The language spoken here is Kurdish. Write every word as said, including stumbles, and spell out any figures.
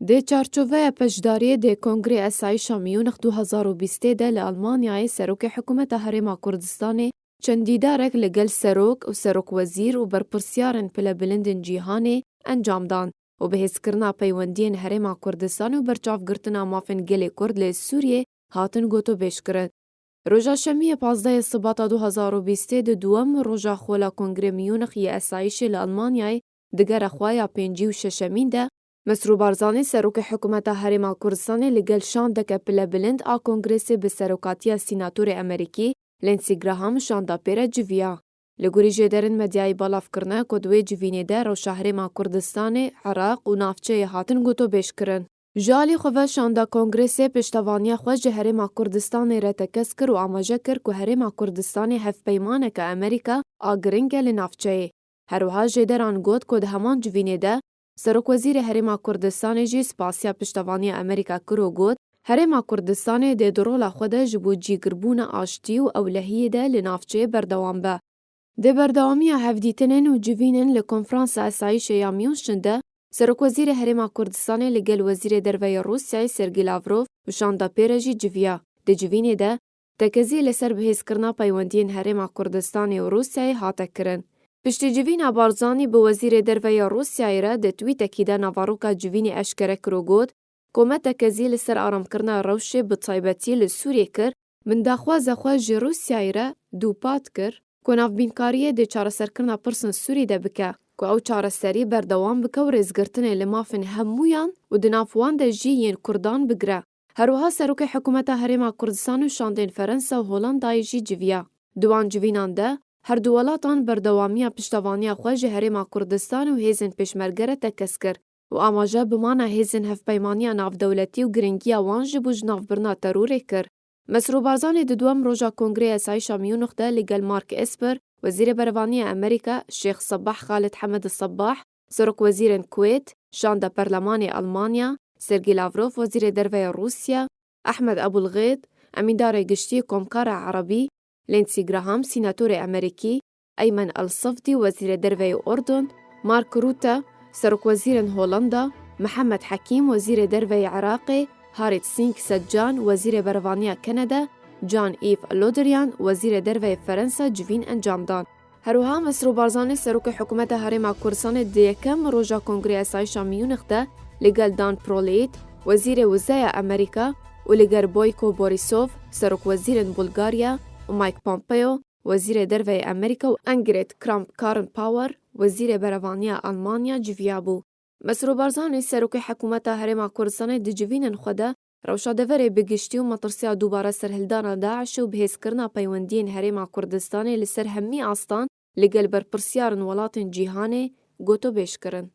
Di çarçoveya beşdariyê di Kongrê Esayîşa Miyûnix du hezar û bîstê de li Almanyayê Serokê Hikûmeta Herêma Kurdistanê çend dîdarek li gel serok û serokwezîr û berpirsiyarên pilebilindên cîhanê encam dan û bihêzkirina peywendiyên Herêma Kurdistanê û berçavgirtina mafên gelê Kurd li Sûriyê hatin gotobêjkirin. Roja Şemiyê pazdehê Sibata du hezar û bîstê di duwem roja xola Kongrê Miyûnix yê Esayîşê li Almanyayê digere xwe ya pêncî û şeşemîn de, Mesrûr Barzanî Serokê Hikûmeta Herêma Kurdistanê li gel şandeke pilebilind a Kongresê bi serokatiya Sînatorê Amerîkî Lindsey Graham şanda pê re civiya. Li gorî jêderên medyayî belavkirine ku di wê civînê de rewşa Herêma Kurdistanê, Iraq û navçeyê hatin gotobêjkirin. Ji alî xwe ve şanda Kongresê piştevaniya xwe ji Herêma Kurdistanê re tekez kir û amaje kir ku Herêma Kurdistanê hevpeymaneke Amerîka a giring e li navçeyê. Her wiha jêderan got ku di heman civînê de Serokwezîrê Herêma Kurdistanê jî spasiya piştevaniya Amerîka kir û got, Herêma Kurdistanê dê di rola xwe de ji bo cîgirbûna aştî û ewlehiyê de li navçeyê berdewam be. Di berdewamiya hevdîtinên û civînên li Konferansa Esayîşê ya München de Serokwezîrê Herêma Kurdistanê li gel Wezîrê Derve yê Rûsyayê Sergî Lavrov û şanda pê re jî civiya. Di civînê de tekezî li ser bihêzkirina peywendiyên Herêma Kurdistanê û Rûsyayê hate kirin. Piştî civîna Barzanî bi Wezîrê Derve ya Rûsyayê re di twîtekî de navaroka civînê eşkere kir û got, Ku me tekezî li ser aramkirina rewşê bi taybetî li Sûriyê kir, min daxwaza xwe ji Rûsyayê re dûpat kir ku navbînkariyê di çareserkirina pirsên Sûrî de bike, ku ew çareserî berdewam bike û rêzgirtinê li mafên hemûyan û di nav wan de jî yên Kurdan bigire. Her wiha Serokê Hikûmeta Herêma Kurdistan û şandên Ferensa û Holandayê jî civiya. Di wan civînan de her du welatan berdewamiya piştevaniya xwe ji Herêma Kurdistan û hêzên Pêşmerge re tekez kir û amaje bimana hêzên hevpeymaniya navdewletî û giringiya wan ji bo jinavbirina terorê kir. Mesrûr Barzanî di duwem roja Kongrê Esayîşa Miyûnix de li gel Mark Esper, Wezîrê Berevaniya Amerîka, Şêx Sebah Xalid Hemed Sebah, Serokwezîrên Kuwêt, şanda Perlemanê Almanya, Sergî Lavrov, Wezîrê Derve ya Rûsya, Ehmed Ebulxêt, Emîndarê Giştî Komkara Erebî, Lindsey Graham, Sînatorê Amerîkî, Eymen El Sifdî, Wezîrê Derve yê Urdun, Mark Rutte, Serokwezîrên Holanda, Mihemed Hekîm, Wezîrê Derve yê Iraqê, Harit Singh Sedcan, Wezîrê Berevaniya Kanada, Jean-Yves Le Drian, Wezîrê Derve yê Ferensa civîn encam dan. Her wiha Mesrûr Barzanî, Serokê Hikûmeta Herêma Kurdistanê di yekem roja Kongrê Esayîşa Miyûnix de li gel Dan Prolit, Wezîrê Wizeya Amerîka û li gel Boyko Borisov, Serokwezîrên Bulgarya û Mike Pompeo, Wezîrê Derve yê Amerîka û Ingrid Kramp-Karrenbauer, Wezîrê Berevaniya Almanya civiyabû. Mesrûr Barzanî, Serokê Hikûmeta Herêma Kurdistanê di civînên xwe de rewşa deverê bi giştî û metirsiya dubare serhildana DAIŞ û bihêzkirina peywendiyên Herêma Kurdistanê li ser hemî astan li gel berpirsiyarên welatên cîhanê gotobêj kirin.